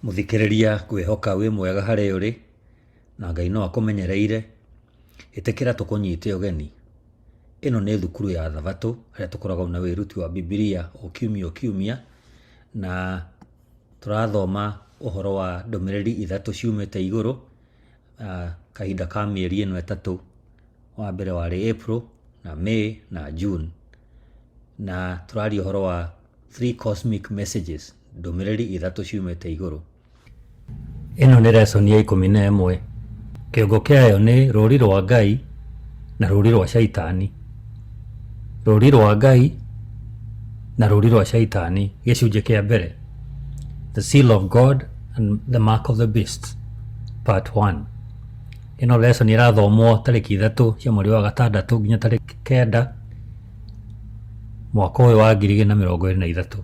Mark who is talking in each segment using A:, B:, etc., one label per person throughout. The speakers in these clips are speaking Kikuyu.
A: Mũthikĩrĩria ngwĩhoka wĩ mwega harĩa ũrĩ, na Ngai no akũmenyereire. Ĩtĩkĩra tũkũnyite ũgeni. Ĩno nĩ thukuru ya Thabatũ harĩa tũkoragwo na wĩruti wa Bibilia o kiumia o kiumia, na tũrathoma ũhoro wa ndũmĩrĩri ithatũ ciumĩte igũrũ, kahinda ka mĩeri ĩno ĩtatũ. Wa mbere warĩ April na May na June. Na tũraria ũhoro wa Three Cosmic Messages, ndũmĩrĩri ithatũ ciumĩte igũrũ. Ĩno nĩ lesson ya 11. Kĩongo kĩayo nĩ rũũri rwa Ngai na rũũri rwa Shaitani. Rũũri rwa Ngai na rũũri rwa Shaitani, gĩcunjĩ kĩa mbere. The Seal of God and the Mark of the Beast, Part 1. Ĩno lesson ĩrathomwo tarĩki 3 cia mweri wa gatandatũ nginya tarĩki 9 mwaka ũyũ wa 2023.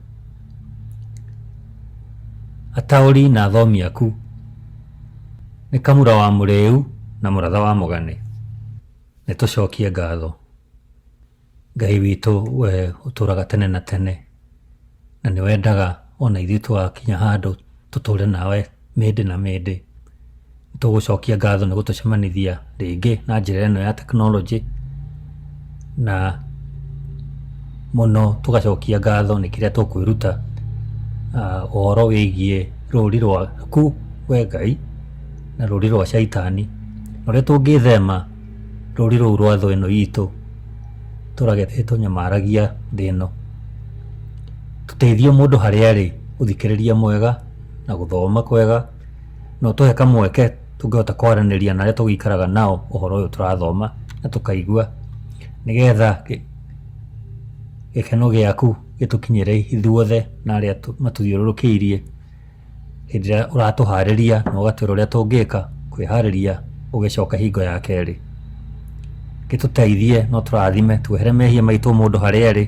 A: Ataũri na athomi aku nĩ Kamura wa Mũrĩu na Mũratha wa Mũgane. Nĩ tũcokie ngatho. Ngai witũ we ũtũraga tene na tene na nĩ wendaga ona ithuĩ tũgakinya handũ tũtũre nawe mĩndĩ na mĩndĩ. Nĩ tũgũcokia ngatho nĩ gũtũcemanithia rĩngĩ na njĩra ĩno ya tekinoronjĩ na mũno tũgacokia ngatho nĩ kĩrĩa tũkwĩruta ũhoro wĩgiĩ rũri rwaku we Ngai na rũri rwa caitani na ũrĩa tũngĩthema rũri rũu rwa thũ ĩno itũ tũrage ĩtũnyamaragia thĩ ĩno. Tũteithie mũndũ harĩa arĩ ũthikĩrĩria mwega na gũthoma kwega na ũtũhe kamweke tũngĩhota kwaranĩria na arĩa tũgĩikaraga nao ũhoro ũyũ tũrathoma na tũkaigua nĩgetha gĩkeno gĩaku gĩtũkinyĩre ithuothe na arĩa matũthiũrũrũkĩirie hĩndĩ ĩrĩa ũratũharĩria na ũgatwĩra ũrĩa tũngĩka kwĩharĩria ũgĩcoka hingo ya kerĩ. Gĩtũteithie na ũtũrathime tuohere mehia maitũ mũndũ harĩa arĩ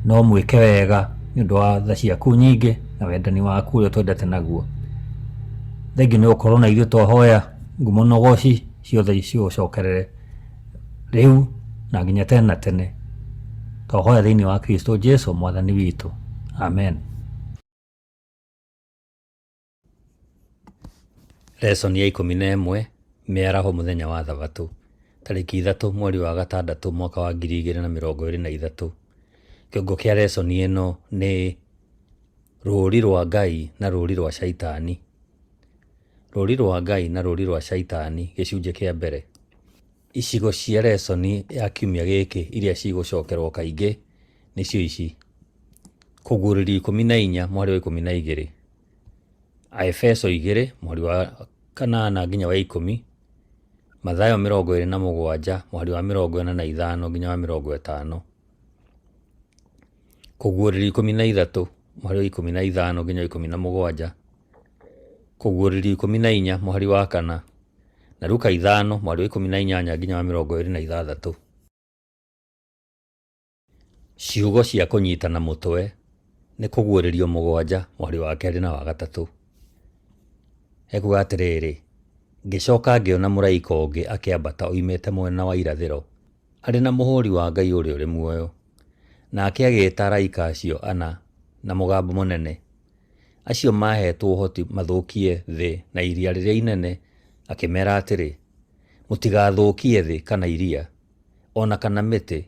A: na ũmwĩke wega nĩ ũndũ wa tha ciaku nyingĩ na wendani waku ũrĩa ũtwendete naguo. Thengiũ nĩ gũkorwo na ithuĩ twahoya ngumo na ũgoci ciothe cigũcokerere rĩu na nginya tene na tene. Twahoya thĩinĩ wa Kristo Jesu mwathani witũ. Amen. Lesson ya 11, Mĩaraho mũthenya wa Thabatũ, tarĩki 3 mweri wa gatandatũ mwaka wa 2023. Kĩongo kĩa lesson ĩno nĩ Rũũri rwa Ngai na rũũri rwa Shaitani. Rũũri rwa Ngai na rũũri rwa Shaitani gĩcunjĩ kĩa mbere. Icigo cia lesson ya kiumia gĩkĩ iria cigũcokerwo kaingĩ nĩcio ici: Kũguũrĩrio 14 mũhari wa 12, Aefeso 2 mũhari wa 8 nginya wa 10, Mathayo 27 mũhari wa 45 nginya wa 50, Kũguũrĩrio 13 mũhari wa 15 nginya wa 17, Kũguũrĩrio 14 mũhari wa 4, na Luka 5 mũhari wa 18 nginya wa 26. Ciugo cia kũnyitana mũtwe nĩ Kũguũrĩrio 7 mũhari wa 2 na wa 3. Ekuga atĩrĩrĩ, ngĩcoka ngĩona mũraika ũngĩ akĩambata oimĩte mwena wa irathĩro, arĩ na mũhũri wa Ngai ũrĩa ũrĩ muoyo. Nake agĩĩta araika acio ana na mũgambo mũnene, acio maaheetwo ũhoti mathũkie thĩ na iria rĩrĩa inene, akĩmeera atĩrĩ, Mũtigathũkie thĩ kana iria, o na kana mĩtĩ,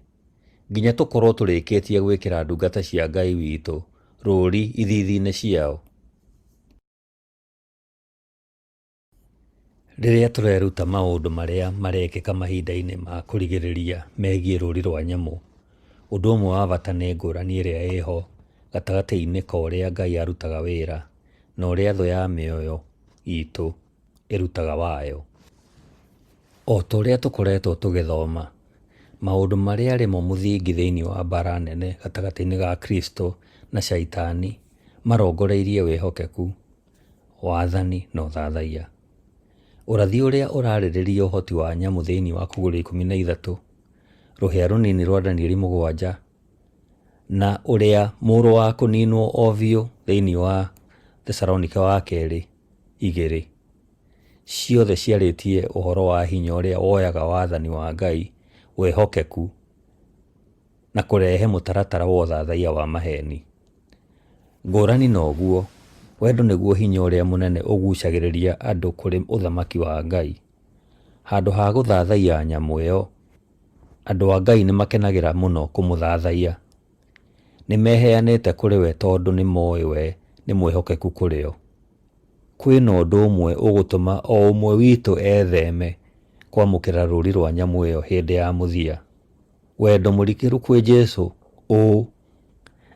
A: nginya tũkorũo tũrĩkĩtie gwĩkĩra ndungata cia Ngai witũ rũũri ithiithi-inĩ ciao. Rĩrĩa tũreruta maũndũ marĩa marekĩka mahinda-inĩ ma kũrigĩrĩria megiĩ rũũri rwa nyamũ, ũndũ ũmwe wa bata nĩ ngũrani ĩrĩa ĩho gatagatĩ-inĩ ka ũrĩa Ngai arutaga wĩra na ũrĩa thũ ya mĩoyo itũ ĩrutaga wayo. O ta ũrĩa tũkoretwo tũgĩthoma, maũndũ marĩa arĩ mo mũthingi thĩinĩ wa mbaara nene gatagatĩ-inĩ ga Kristo na Shaitani marongoreirie wĩhokeku, wathani, na ũthathaiya. Ũrathi ũrĩa ũrarĩrĩria ũhoti wa nyamũ thĩinĩ wa Kũguũrĩrio 13, rũhĩa rũnini rwa Danieli 7, na ũrĩa mũrũ wa kũninwo o biũ thĩinĩ wa Thesalonike wa kerĩ 2, ciothe ciarĩtie ũhoro wa hinya ũrĩa woyaga wathani wa Ngai wĩhokeku na kũrehe mũtaratara wa ũthathaiya wa maheeni. Ngũrani na ũguo, Wendo nĩguo hinya ũrĩa mũnene ũgucagĩrĩria andũ kũrĩ ũthamaki wa Ngai. Handũ ha gũthathaiya nyamũ ĩyo, andũ a Ngai nĩ makenagĩra mũno kũmũthathaiya. Nĩ meheanĩte kũrĩ we tondũ nĩ moĩ we nĩ mwĩhokeku kũrĩ o. Kwĩna ũndũ ũmwe ũgũtũma o ũmwe witũ etheme kwamũkĩra rũũri rwa nyamũ ĩyo hĩndĩ ya mũthia. Wendo mũrikĩru kwĩ Jesu ũũ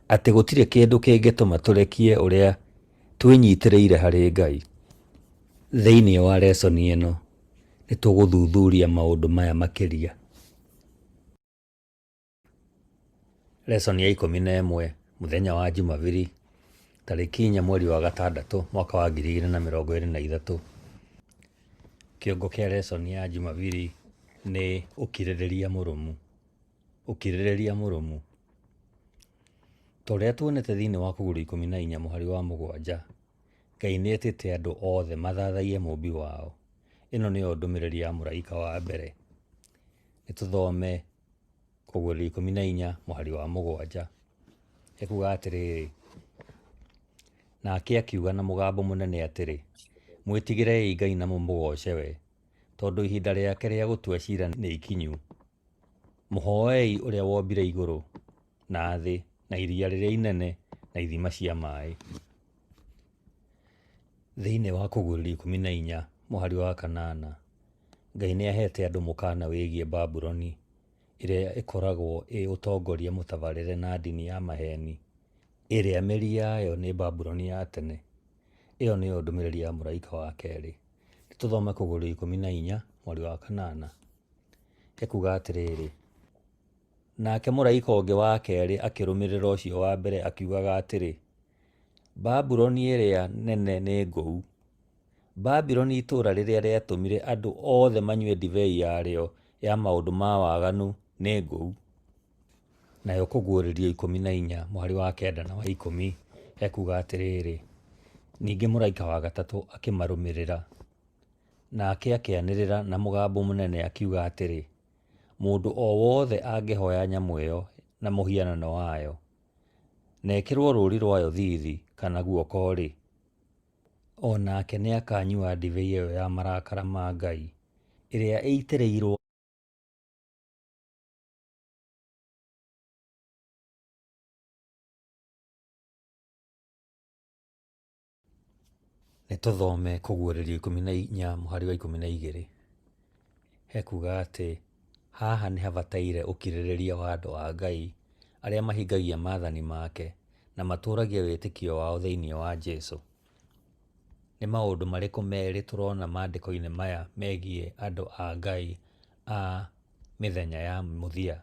A: atĩ gũtirĩ kĩndũ kĩngĩtũma tũrekie ũrĩa twĩnyitĩrĩire harĩ Ngai. Thĩinĩ wa lesson ĩno, nĩ tũgũthuthuria maũndũ maya makĩria. Lesson ya 11 mũthenya wa Jumabiri, tarĩki 4 mweri wa gatandatũ mwaka wa 2023. Kĩongo kĩa lesson ya Jumabiri nĩ ũkirĩrĩria mũrũmu. Ũkirĩrĩria mũrũmu. Ta ũrĩa tuonete thĩinĩ wa Kũguũrio 14 mũhari wa 7, Ngai nĩ etĩte andũ othe mathathaiye mũũmbi wao. Ĩno nĩyo ndũmĩrĩri ya mũraika wa mbere. Nĩ tũthome Kũguũrĩrio 14 mũhari wa 7. Ekuga atĩrĩrĩ, nake akiuga na mũgambo mũnene atĩrĩ, mwĩtigĩrei Ngai na mũmũgooce we, tondũ ihinda rĩake rĩa gũtua ciira nĩ ikinyu. Mũhoei ũrĩa wombire igũrũ na thĩ na iria rĩrĩa inene na ithima cia maĩ. Thĩinĩ wa Kũguũrĩrio 14 mũhari wa 8, Ngai nĩ aheete andũ mũkaana wĩgiĩ Babuloni ĩrĩa ĩkoragwo ĩ ũtongoria mũtabarĩre na ndini ya maheeni ĩrĩa mĩri yayo nĩ Babuloni ya tene. Ĩyo nĩyo ndũmĩrĩri ya mũraika wa kerĩ. Nĩ tũthome Kũguũrĩrio 14 mũhari wa 8. Ekuga atĩrĩrĩ, nake mũraika ũngĩ wa kerĩ akĩrũmĩrĩra ũcio wa mbere akiugaga atĩrĩ, Babuloni ĩrĩa nene nĩ ngũu. Babuloni itũũra rĩrĩa rĩatũmire andũ othe manyue ndibei yarĩo ya maũndũ ma waganu nĩ ngũu. Nayo Kũguũrĩrio 14 mũhari wa 9 na wa 10 ekuga atĩrĩrĩ, ningĩ mũraika wa gatatũ akĩmarũmĩrĩra, nake akĩanĩrĩra na mũgambo mũnene akiuga atĩrĩ, mũndũ o wothe angĩhoya nyamũ ĩyo na mũhianano wayo, na ekĩrwo rũũri rwayo thiithi kana guoko-rĩ, o nake nĩ akanyua ndibei ĩyo ya marakara ma Ngai, ĩrĩa ĩitĩrĩirwo Nĩ tũthome Kũguũrĩrio 14 mũhari wa 12. Hekuga atĩ haha nĩ habataire ũkirĩrĩria wa andũ a Ngai arĩa mahingagia maathani make na matũũragia wĩtĩkio wao thĩinĩ wa Jesu. Nĩ maũndũ marĩkũ merĩ tũrona maandĩko-inĩ maya megiĩ andũ a Ngai a mĩthenya ya mũthia?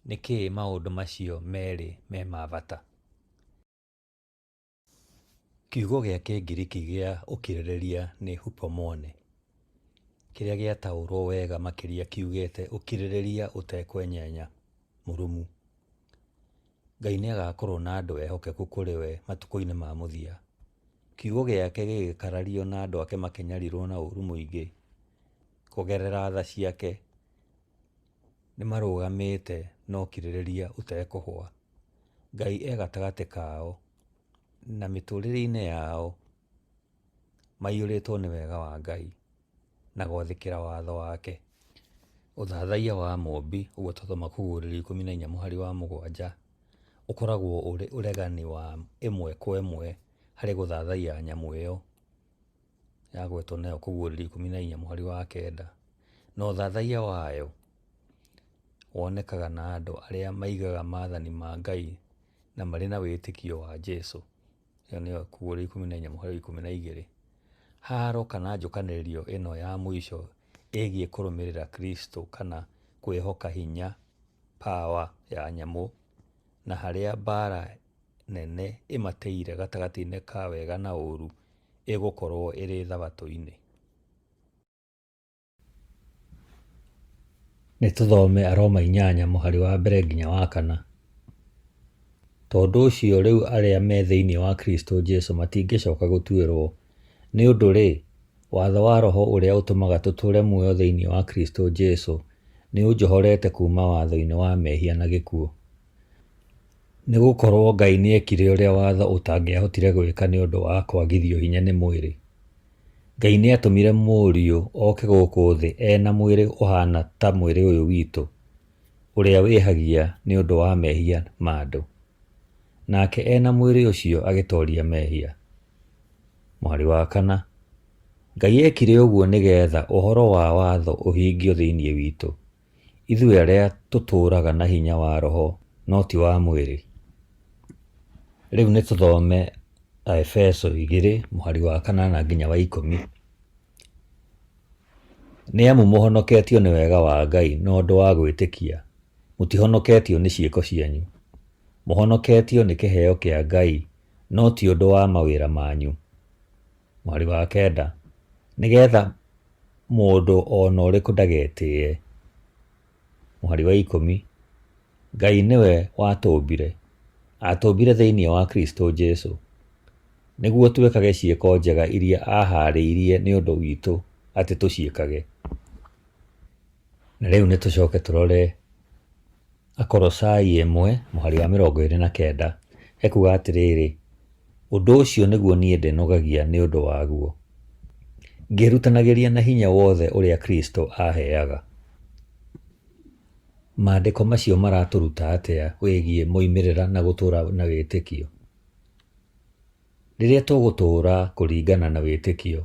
A: Nĩkĩ maũndũ macio merĩ me ma bata? Kiugo gĩa Kĩngiriki gĩa ũkirĩrĩria nĩ hupomone, kĩrĩa gĩataũrwo wega makĩria kiugĩte ũkirĩrĩria ũtekwenyenya, mũrũmu. Ngai nĩ agakorwo na andũ ehokeku kũrĩ we matukũ-inĩ ma mũthia. Kiugo gĩake gĩgĩkarario na andũ ake makĩnyarirwo na ũũru mũingĩ. Kũgerera tha ciake, nĩ marũgamĩte na ũkirĩrĩria ũtekũhũa. Ngai e gatagatĩ kao na mĩtũrĩre-inĩ yao maiyũrĩtwo nĩ wega wa Ngai na gwathĩkĩra watho wake. Ũthathaiya wa Mũũmbi, ũguo twathoma Kũguũrĩrio 14 mũhari wa 7, ũkoragwo ũrĩ ũregani wa ĩmwe kwa ĩmwe harĩ gũthathaiya nyamũ ĩyo yagwetwo nayo Kũguũrĩrio 14 mũhari wa 9, na ũthathaiya wayo wonekaga na andũ arĩa maigaga maathani ma Ngai na marĩ na wĩtĩkio wa Jesu. Ĩyo nĩyo Kũguũrĩrio 14 mũhari wa 12. Haro kana njũkanĩrĩrio ĩno ya mũico ĩgiĩ kũrũmĩrĩra Kristo kana kwĩhoka hinya power ya nyamũ, na harĩa mbara nene ĩmatĩire gatagatĩ-inĩ ka wega na ũũru ĩgũkorwo ĩrĩ thabatũ-inĩ. Nĩ tũthome Aroma 8 mũhari wa 1 nginya wa 4. Tondũ ũcio rĩu arĩa me thĩinĩ wa Kristo Jesu matingĩcoka gũtuĩrwo, nĩ ũndũ-rĩ, watho wa Roho ũrĩa ũtũmaga tũtũũre muoyo thĩinĩ wa Kristo Jesu nĩũnjohorete kuuma watho-inĩ wa mehia na gĩkuũ. Nĩ gũkorũo Ngai nĩekire ũrĩa watho ũtangĩahotire gwĩka nĩ ũndũ wa kwagithio hinya nĩ mwĩrĩ. Ngai nĩatũmire Mũriũ oke gũkũ thĩ e na mwĩrĩ ũhaana ta mwĩrĩ ũyũ witũ, ũrĩa wĩhagia nĩ ũndũ wa mehia ma andũ. Nake e na mwĩrĩ ũcio agĩtoria mehia. Mũhari wa kana, Ngai ekire ũguo nĩ getha ũhoro wa watho ũhingio thĩinĩ witũ, ithuĩ arĩa tũtũũraga na hinya wa Roho no ti wa mwĩrĩ. Rĩu nĩ tũthome Aefeso 2 mũhari wa kanana nginya wa 10. Nĩ amu mũhonoketio nĩ wega wa Ngai na ũndũ wa gwĩtĩkia, mũtihonoketio nĩ ciĩko cianyu. Mũhonoketio nĩ kĩheo kĩa Ngai no ti ũndũ wa mawĩra manyu. Mũhari wa 9, nĩgetha mũndũ o na ũrĩkũ ndagetĩĩe. Mũhari wa 10, Ngai nĩwe watũmbire, aatũmbire thĩinĩ wa Kristo Jesu, nĩguo twĩkage ciĩko njega iria aahaarĩirie nĩ ũndũ witũ atĩ tũciĩkage. Na rĩu nĩ tũcoke tũrore Akolosai 1 mũhari wa 29, ekuga atĩrĩrĩ, ũndũ ũcio nĩguo niĩ ndĩnogagia nĩ ũndũ waguo, ngĩĩrutanagĩria na hinya wothe ũrĩa Kristo aaheaga. Maandĩko macio maratũruta atĩa wĩgiĩ moimĩrĩra na gũtũũra na wĩtĩkio? Rĩrĩa tũgũtũũra kũringana na wĩtĩkio,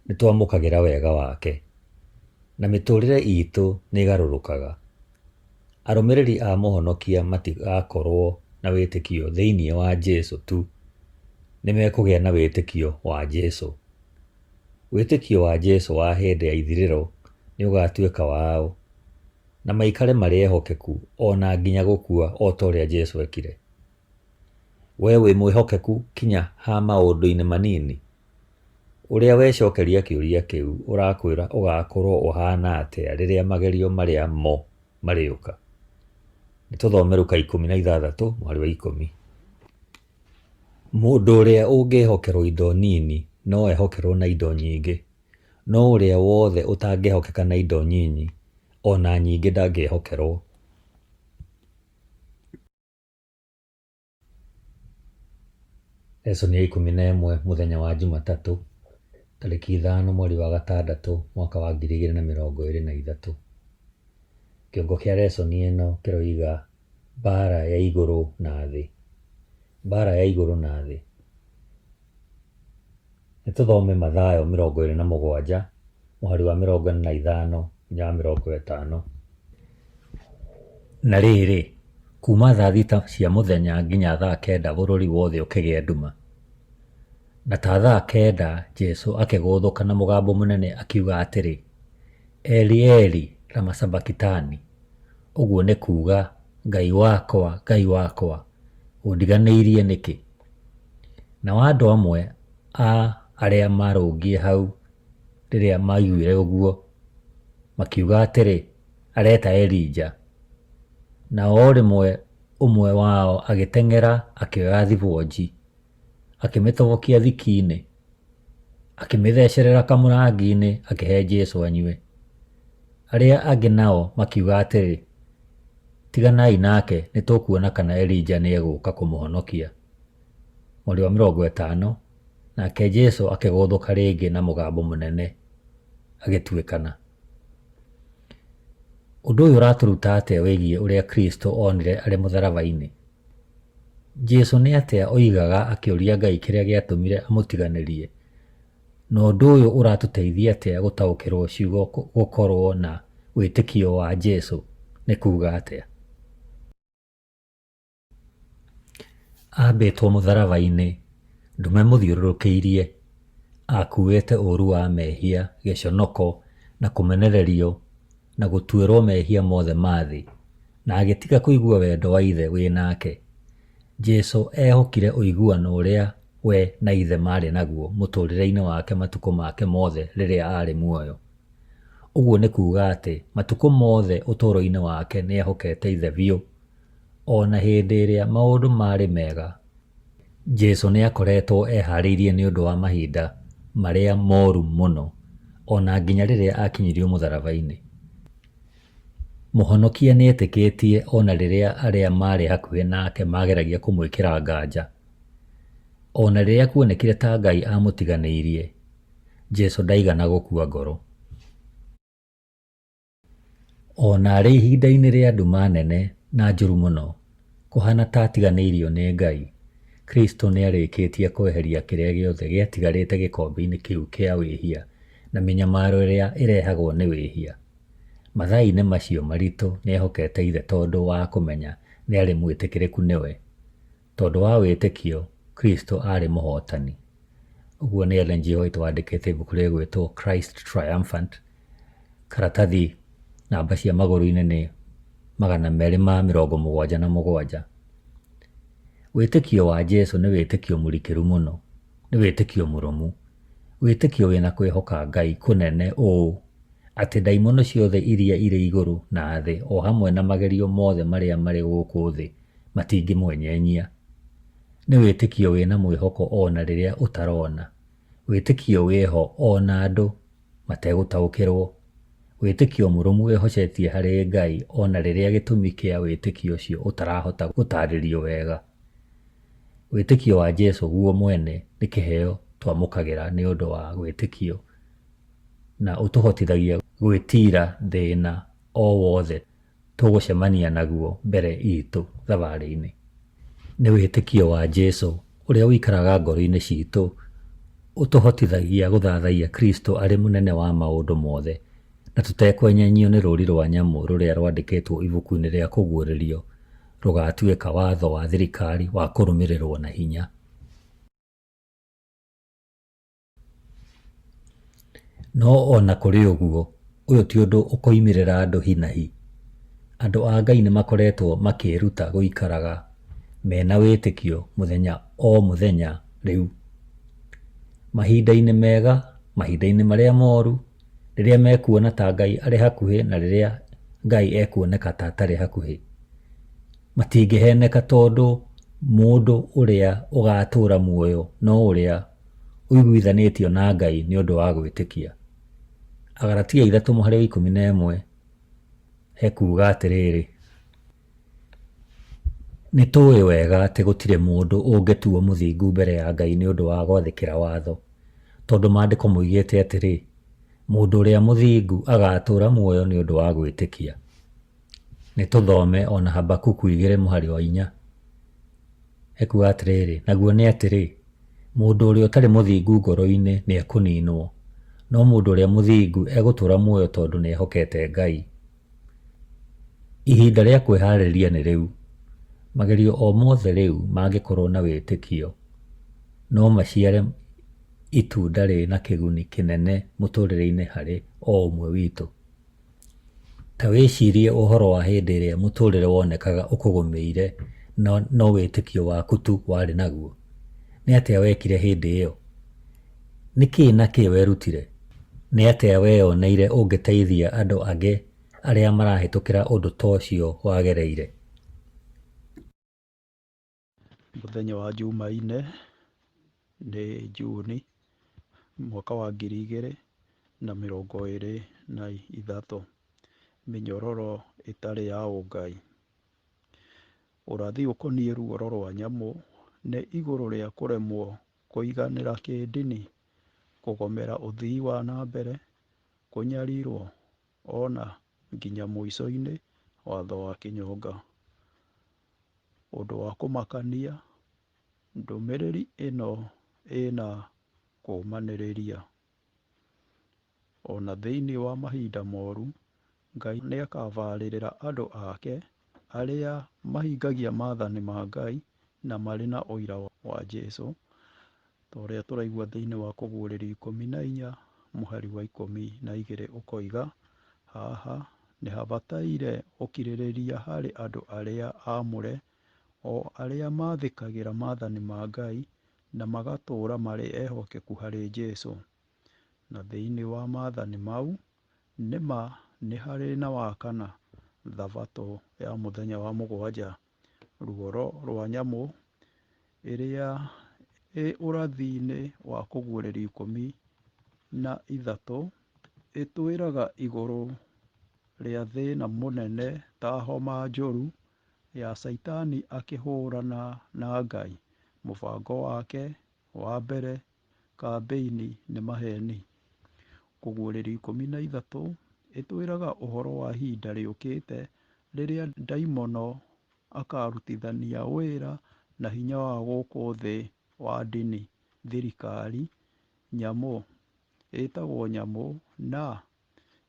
A: nĩ twamũkagĩra wega wake, na mĩtũũrĩre itũ nĩ ĩgarũrũkaga. Arũmĩrĩri a Mũhonokia matigakorwo na wĩtĩkio thĩinĩ wa Jesu tu, nĩ mekũgĩa na wĩtĩkio wa Jesu. Wĩtĩkio wa Jesu wa hĩndĩ ya ithirĩro nĩ ũgatuĩka wao, na maikare marĩ ehokeku o na nginya gũkua o ta ũrĩa Jesu ekire. We wĩ mwĩhokeku kinya ha maũndũ-inĩ manini? Ũrĩa wecokeria kĩũria kĩu ũrakwĩra ũgakorwo ũhana atĩa rĩrĩa magerio marĩa mo marĩũka. Nĩ tũthome Luka 16 mũhari wa 10. Mũndũ ũrĩa ũngĩhokerwo indo nini no ehokerwo na indo nyingĩ, no ũrĩa wothe ũtangĩhokeka na indo nyinyi, o na nyingĩ ndangĩhokerwo. Lesson ya 11 mũthenya wa Jumatatũ, tarĩki 5 mweri wa gatandatũ mwaka wa 2023. Kĩongo kĩa lesson ĩno kĩroiga mbara ya igũrũ na thĩ. Mbara ya igũrũ na thĩ. Nĩ tũthome Mathayo 27 mũhari wa 45 nginya wa 50. Na rĩrĩ, kuuma thaa 6 cia mũthenya nginya thaa 9 bũrũri wothe ũkĩgĩa nduma. Na ta thaa 9 Jesũ akĩgũthũka na mũgambo mũnene akiuga atĩrĩ, Eli, Eli, lama sabakitani? Ũguo nĩ kuuga, Ngai wakwa, Ngai wakwa, ũndiganĩirie nĩkĩ? Nao andũ amwe a arĩa maarũngiĩ hau rĩrĩa maaiguire ũguo, makiuga atĩrĩ, Areta Elija. Na o rĩmwe ũmwe wao agĩteng'era akĩoya thibonji, akĩmĩtobokia thiki-inĩ, akĩmĩthecerera kamũrangi-inĩ akĩhe Jesũ anyue. Arĩa angĩ nao makiuga atĩrĩ, Tiganai nake, nĩ tũkuona kana Elija nĩ egũka kũmũhonokia. Mweri wa 50, nake Jesũ akĩgũthũka rĩngĩ na mũgambo mũnene, agĩtuĩkana. Ũndũ ũyũ ũratũruta atĩa wĩgiĩ ũrĩa Kristo onire arĩ mũtharaba-inĩ? Jesu nĩ atĩa oigaga akĩũria Ngai kĩrĩa gĩatũmire amũtiganĩrie? Na ũndũ ũyũ ũratũteithia atĩa gũtaũkĩrũo ciugo gũkorũo na wĩtĩkio wa Jesu nĩ kuuga atĩa? Ambĩtwo mũtharaba-inĩ, nduma ĩmũthiũrũrũkĩirie, akuĩte ũũru wa mehia, gĩconoko, na kũmenererio, na gũtuĩrwo mehia mothe ma thĩ, na agĩtiga kũigua wendo wa Ithe wĩ nake. Jesu ehokire ũiguano ũrĩa we na Ithe maarĩ naguo mũtũũrĩre-inĩ wake matukũ make mothe rĩrĩa aarĩ muoyo. Ũguo nĩ kuuga atĩ matukũ mothe ũtũũro-inĩ wake nĩ ehokete Ithe biũ. O na hĩndĩ ĩrĩa maũndũ maarĩ mega, Jesu nĩ aakoretwo ehaarĩirie nĩ ũndũ wa mahinda marĩa moru mũno, o na nginya rĩrĩa aakinyirio mũtharaba-inĩ. Mũhonokia nĩetĩkĩtie o na rĩrĩa arĩa maarĩ hakuhĩ nake mageragia kũmwĩkĩra nganja. O na rĩrĩa kuonekire ta Ngai amũtiganĩirie, Jesu ndaigana gũkua ngoro. O na arĩ ihinda-inĩ rĩa nduma nene na njũru mũno, kũhaana ta atiganĩirio nĩ Ngai, Kristo nĩarĩkĩtie kweheria kĩrĩa gĩothe gĩatigarĩte gĩkombe-inĩ kĩu kĩa wĩhia na mĩnyamaro ĩrĩa ĩrehagwo nĩ wĩhia. Mathaa-inĩ macio maritũ nĩehokete Ithe tondũ wa kũmenya nĩarĩ mwĩtĩkĩrĩku nĩwe. Tondũ wa wĩtĩkio, Kristo aarĩ mũhotani. Ũguo nĩ Ellen G. White wandĩkĩte ibuku rĩgwĩtwo Christ Triumphant, karatathi namba cia magũrũ-inĩ nĩ 277. Wĩtĩkio wa Jesu nĩ wĩtĩkio mũrikĩru mũno, nĩ wĩtĩkio mũrũmu, wĩtĩkio wĩna kwĩhoka Ngai kũnene ũũ atĩ ndaimono ciothe iria irĩ igũrũ na thĩ o hamwe na magerio mothe marĩa marĩ gũkũ thĩ matingĩmwenyenyia. Nĩ wĩtĩkio wĩna mwĩhoko o na rĩrĩa ũtarona, wĩtĩkio wĩho o na andũ mategũtaũkĩrwo, wĩtĩkio mũrũmu wĩhocetie harĩ Ngai o na rĩrĩa gĩtũmi kĩa wĩtĩkio ũcio ũtarahota gũtaarĩrio wega. Wĩtĩkio wa Jesu guo mwene nĩ kĩheo twamũkagĩra nĩ ũndũ wa wĩtĩkio na ũtũhotithagia gwĩtiira thĩna o wothe tũgũcemania naguo mbere itũ thabarĩ-inĩ. Nĩ wĩtĩkio wa Jesu ũrĩa ũikaraga ngoro-inĩ citũ ũtũhotithagia gũthathaiya Kristo arĩ mũnene wa maũndũ mothe na tũtekwenyenyio nĩ rũũri rwa nyamũ rũrĩa rwandĩkĩtwo ibuku-inĩ rĩa Kũguũrĩrio rũgatuĩka watho wa thirikari wa kũrũmĩrĩrwo na hinya. No o na kũrĩ ũguo, ũyũ ti ũndũ ũkoimĩrĩra andũ hi na hi. Andũ a Ngai nĩ makoretwo makĩĩruta gũikaraga mena wĩtĩkio mũthenya o mũthenya rĩu. Mahinda-inĩ mega, mahinda-inĩ marĩa moru, rĩrĩa mekuona ta Ngai arĩ hakuhĩ na rĩrĩa Ngai ekuoneka ta atarĩ hakuhĩ. Matingĩheneka tondũ mũndũ ũrĩa ũgatũũra muoyo no ũrĩa ũiguithanĩtio na Ngai nĩ ũndũ wa gwĩtĩkia. Agalatia 3:11 hekuuga atĩrĩrĩ, nĩ tũĩ wega atĩ gũtirĩ mũndũ ũngĩtuo mũthingu mbere ya Ngai nĩ ũndũ wa gwathĩkĩra watho, tondũ maandĩko moigĩte atĩrĩ, mũndũ ũrĩa mũthingu agaatũũra muoyo nĩ ũndũ wa gwĩtĩkia. Nĩ tũthome o na Habakuku 2:4. Ekuuga atĩrĩrĩ, naguo nĩ atĩrĩ, mũndũ ũrĩa ũtarĩ mũthingu ngoro-inĩ nĩ ekũninwo, no mũndũ ũrĩa mũthingu egũtũũra muoyo tondũ nĩ ehokete Ngai. Ihinda rĩa kwĩharĩria nĩ rĩu. Magerio o mothe rĩu mangĩkorwo na wĩtĩkio no maciare itunda rĩna kĩguni kĩnene mũtũũrĩre-inĩ harĩ o ũmwe witũ. Ta wĩcirie ũhoro wa hĩndĩ ĩrĩa mũtũũrĩre wonekaga ũkũgũmĩire no wĩtĩkio waku tu warĩ naguo. Nĩ atĩa wekire hĩndĩ ĩyo? Nĩ kĩĩ na kĩĩ werutire? Nĩ atĩa weyoneire ũngĩteithia andũ angĩ arĩa marahĩtũkĩra ũndũ ta ũcio wagereire?
B: Mũthenya wa Jumaine nĩ Juni mwaka wa 2023. Mĩnyororo ĩtarĩ ya ũngai. Ũrathi ũkoniĩ ruoro rwa nyamũ nĩ igũrũ rĩa kũremwo kũiganĩra kĩndini, kũgomera ũthii wa na mbere, kũnyarirwo ona nginya mũico-inĩ watho wa kĩnyonga. Ũndũ wa kũmakania, ndũmĩrĩri ĩno ĩna kũũmanĩrĩria. Ona thĩinĩ wa mahinda moru, Ngai nĩakabarĩrĩra andũ ake arĩa mahingagia maathani ma Ngai na marĩ na ũira wa Jesũ, ta ũrĩa tũraigua thĩinĩ wa Kũguũrĩrio 14 mũhari wa 12 ũkoiga, haha nĩ habataire ũkirĩrĩria harĩ andũ arĩa aamũre, o arĩa mathĩkagĩra maathani ma Ngai na magatũũra marĩ ehokeku harĩ Jesũ. Na thĩinĩ wa maathani mau, nĩ ma nĩ harĩ na wa kana, thabatũ ya mũthenya wa mũgwanja, ruoro rwa nyamũ ĩrĩa ĩ ũrathi-inĩ wa Kũguũrĩrio 13 ĩtwĩraga igũrũ rĩa thĩna mũnene ta homa njũru ya Caitani akĩhũrana na Ngai. Mũbango wake wa mbere kambĩini nĩ maheni. Kũguũrĩrio 13 ĩtwĩraga ũhoro wa ihinda rĩũkĩte rĩrĩa ndaimono akarutithania wĩra na hinya wa gũkũ thĩ wa ndini, thirikari, nyamũ. Ĩtagwo nyamũ na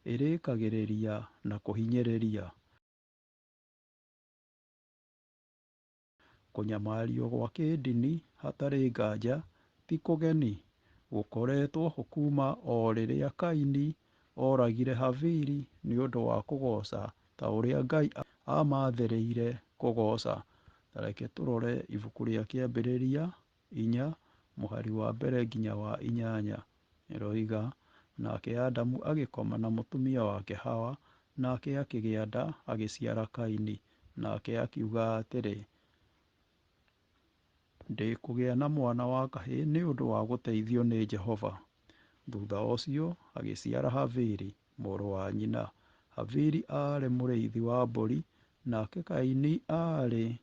B: ĩrĩkagĩrĩria na kũhinyĩrĩria. Kũnyamario gwa kĩndini hatarĩ nganja ti kũgeni, gũkoretwo ho kuuma o rĩrĩa Kaini oragire Habili nĩ ũndũ wa kũgooca ta ũrĩa Ngai aamathĩrĩire kũgooca. Ta reke tũrore ibuku rĩa Kĩambĩrĩria 4 mũhari wa mbere nginya wa 8. Ĩroiga, nake Adamu agĩkoma na mũtumia wake Hawa, nake akĩgĩa nda agĩciara Kaini. Nake akiuga atĩrĩ, ndĩkũgĩa na mwana wa kahĩĩ nĩ ũndũ wa gũteithio nĩ Jehova. Thutha ũcio agĩciara Habili, mũrũ wa nyina. Habili aarĩ mũrĩithi wa mbũri, nake Kaini aarĩ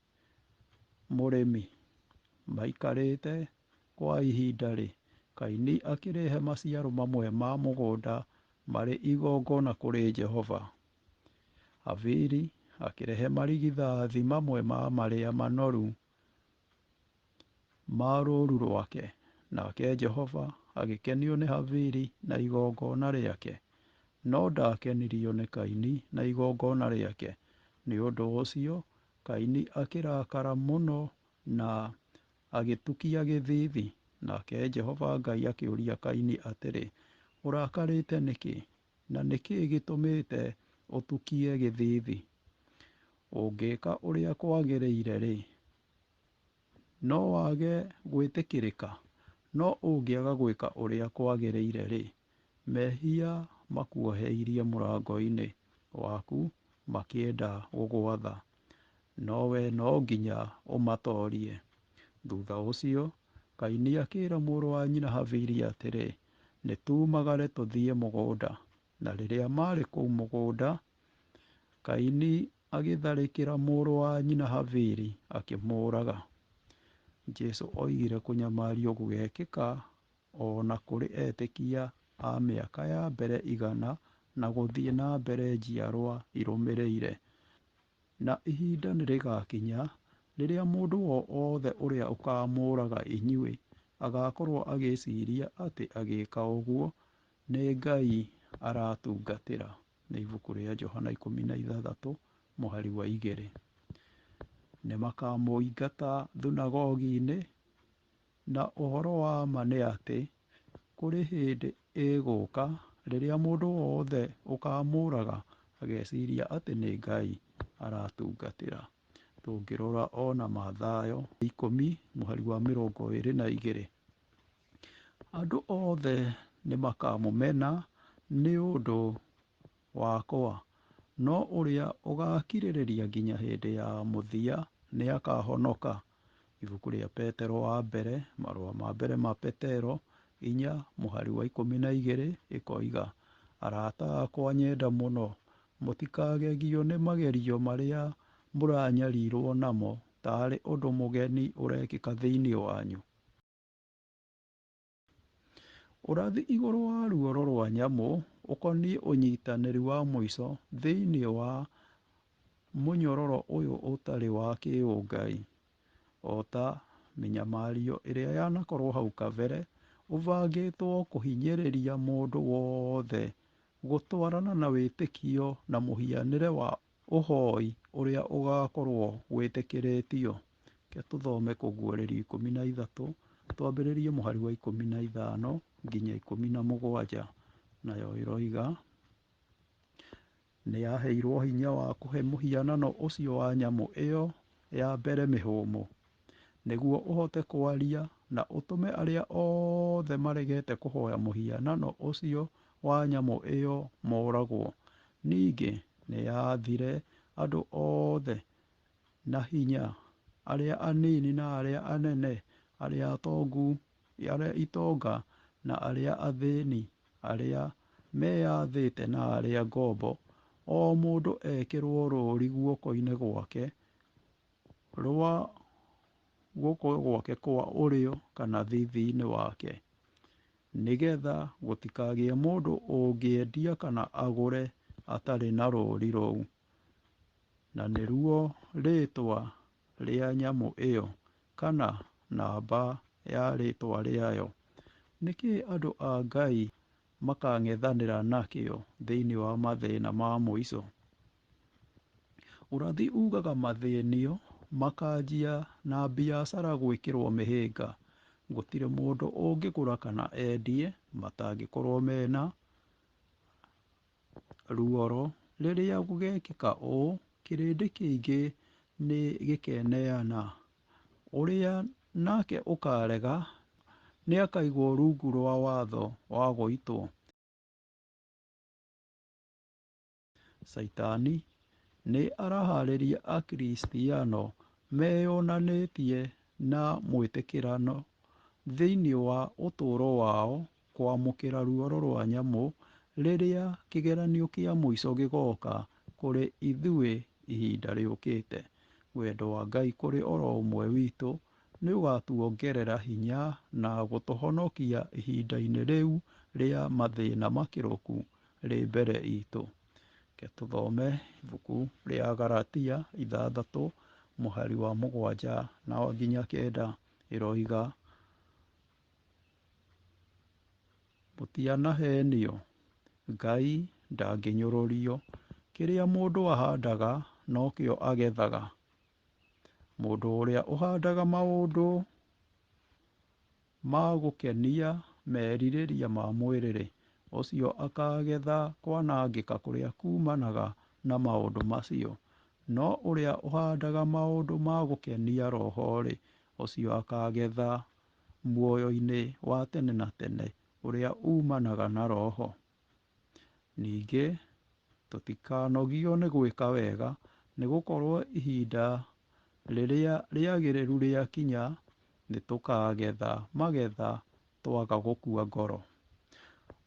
B: mũrĩmi. Maikarĩte kwa ihinda-rĩ, Kaini akĩrehe maciaro mamwe ma mũgũnda marĩ igongona kũrĩ Jehova. Habili akĩrehe marigithathi mamwe ma marĩa manoru ma rũũru rwake. Nake Jehova agĩkenio nĩ Habili na igongona rĩake, no ndaakenirio nĩ Kaini na igongona rĩake. Nĩ ũndũ ũcio Kaini akĩrakara mũno na agĩtukia gĩthiithi. Nake Jehova Ngai akĩũria Kaini atĩrĩ, ũrakarĩte nĩkĩ? Na nĩ kĩĩ gĩtũmĩte ũtukie gĩthiithi? Ũngĩka ũrĩa kwagĩrĩire-rĩ, no wage gwĩtĩkĩrĩka? No ũngĩaga gwĩka ũrĩa kwagĩrĩire-rĩ, mehia makuoheirie mũrango-inĩ waku makĩenda gũgwatha, no we no nginya ũmatoorie. Thutha ũcio Kaini akĩĩra mũrũ wa nyina Habili atĩrĩ, nĩ tumagare tũthiĩ mũgũnda. Na rĩrĩa maarĩ kũu mũgũnda, Kaini agĩtharĩkĩra mũrũ wa nyina Habili akĩmũũraga. Jesu oigire kũnyamario gũgekĩka o na kũrĩ etĩkia a mĩaka ya mbere 100 na gũthiĩ na mbere njiarwa irũmĩrĩire. Na ihinda nĩ rĩgakinya rĩrĩa mũndũ o wothe ũrĩa ũkaamũũraga inyuĩ agaakorũo agĩciria atĩ agĩka ũguo nĩ Ngai aratungatĩra. Nĩ ibuku rĩa Johana 16 mũhari wa 2. Nĩ makamũingata thunagogi-inĩ, na ũhoro wa ma nĩ atĩ kũrĩ hĩndĩ ĩgũka rĩrĩa mũndũ wothe ũkaamũũraga ageciria atĩ nĩ Ngai aratungatĩra. Tũngĩrora ona Mathayo 10 mũhari wa 22. Andũ othe nĩ makamũmena nĩ ũndũ wakwa, no ũrĩa ũgaakirĩrĩria nginya hĩndĩ ya mũthia nĩ akahonoka. Ibuku rĩa Petero wa mbere, marũa ma mbere ma Petero 4 mũhari wa 12 ĩkoiga, arata akwa nyenda mũno, mũtikagegio nĩ magerio marĩa mũranyarirwo namo taarĩ ũndũ mũgeni ũrekĩka thĩinĩ wanyu. Ũrathi igũrũ wa ruoro rwa nyamũ ũkoniĩ ũnyitanĩri wa mũico thĩinĩ wa mũnyororo ũyũ ũtarĩ wa kĩũngai. O ta mĩnyamario ĩrĩa yanakorwo hau kabere, ũbangĩtwo kũhinyĩrĩria mũndũ wothe gũtwarana na wĩtĩkio na mũhianĩre wa ũhoi ũrĩa ũgakorwo wĩtĩkĩrĩtio. Reke tũthome Kũguũrĩrio 13 twambĩrĩrie mũhari wa 15 nginya 17. Nayo ĩroiga, nĩ yaheirwo hinya wa kũhe mũhianano ũcio wa nyamũ ĩyo ya mbere mĩhũmũ, nĩguo ũhote kwaria na ũtũme arĩa othe maregete kũhoya mũhianano ũcio wa nyamũ ĩyo moragwo. Ningĩ nĩ yaathire andũ othe na hinya, arĩa anini na arĩa anene, arĩa atongu, arĩa itonga na arĩa athĩni, arĩa meyathĩte na arĩa ngombo, o mũndũ ekĩrũo rũũri guoko-inĩ gwake rwa guoko gwake kwa ũrĩo kana thiithi-inĩ wake, nĩgetha gũtikagĩe mũndũ ũngĩendia kana agũre atarĩ na rũũri rũu, na nĩruo rĩĩtwa rĩa nyamũ ĩyo kana namba ya rĩĩtwa rĩayo. Nĩkĩ andũ a Ngai makang'ethanĩra nakĩo thĩinĩ wa mathĩna ma mũico? Ũrathi ugaga mathĩnio makanjia na biacara gwĩkĩrwo mĩhĩnga. Gũtirĩ mũndũ ũngĩgũra kana endie matangĩkorwo mena ruoro. Rĩrĩa gũgekĩka ũũ, kĩrĩndĩ kĩingĩ nĩ gĩkeneana. Ũrĩa nake ũkarega nĩakaigwo rungu rwa watho wa gũitwo. Caitani nĩ araharĩria Akristiano meyonanĩtie na mwĩtĩkĩrano thĩinĩ wa ũtũũro wao kwamũkĩra ruoro rwa nyamũ rĩrĩa kĩgeranio kĩa mũico gĩgoka kũrĩ ithuĩ ihinda rĩũkĩte. Wendo wa Ngai kũrĩ oro ũmwe witũ nĩũgatuongerera hinya na gũtũhonokia ihinda-inĩ rĩu rĩa mathĩna makĩrũku rĩ mbere itũ. Reke tũthome ibuku rĩa Galatia 6 mũhari wa 7 na nginya 9 ĩroiga, mũtianahenio, Ngai ndangĩnyũrũrio. Kĩrĩa mũndũ ahandaga nokĩo agethaga. Mũndũ ũrĩa ũhandaga maũndũ ma gũkenia merirĩria ma mwĩrĩ-rĩ, ũcio akaagetha kwanangĩka kũrĩa kuumanaga na maũndũ macio. No ũrĩa ũhandaga maũndũ ma gũkenia Roho-rĩ, ũcio akaagetha muoyo-inĩ wa tene na tene ũrĩa uumanaga na Roho. Ningĩ tũtikanogio nĩ gwĩka wega, nĩ gũkorwo ihinda rĩrĩa rĩagĩrĩru rĩakinya nĩtũkagetha magetha twaga gũkua ngoro.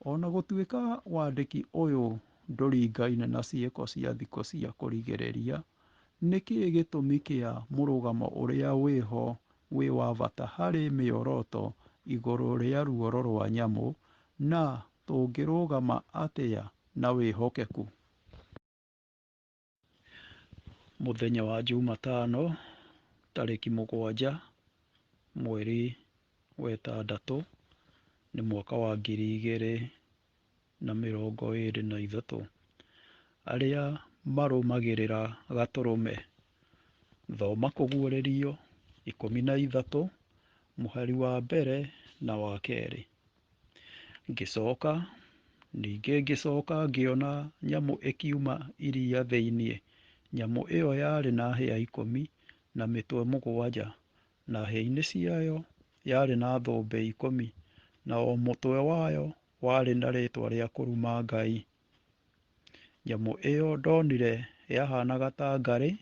B: Ona gũtuĩka wandĩki ũyũ ndũringaine na ciĩko cia thikũ cia kũrigĩrĩria, nĩkĩ gĩtũmi kĩa mũrũgamo ũrĩa wĩho wĩ wa bata harĩ mĩoroto igũrũ rĩa ruoro rwa nyamũ, na tũngĩrũgama atĩa na wĩhokeku? Mũthenya wa Jumatano tarĩki 7 mweri wa 6 nĩ mwaka wa 2023. Arĩa marũmagĩrĩra Gatũrũme. Thoma Kũguũrĩrio 13 mũhari wa 1 na wa 2. Ngĩcoka ningĩ ngĩcoka ngĩona nyamũ ĩkiuma iria thĩinĩ. Nyamũ ĩyo yarĩ na hĩa 10 na mĩtwe 7, na hĩa-inĩ ciayo yarĩ na thũmbĩ 10, na o mũtwe wayo warĩ na rĩĩtwa rĩa kũruma Ngai. Nyamũ ĩyo ndonire yahaanaga ta ngarĩ,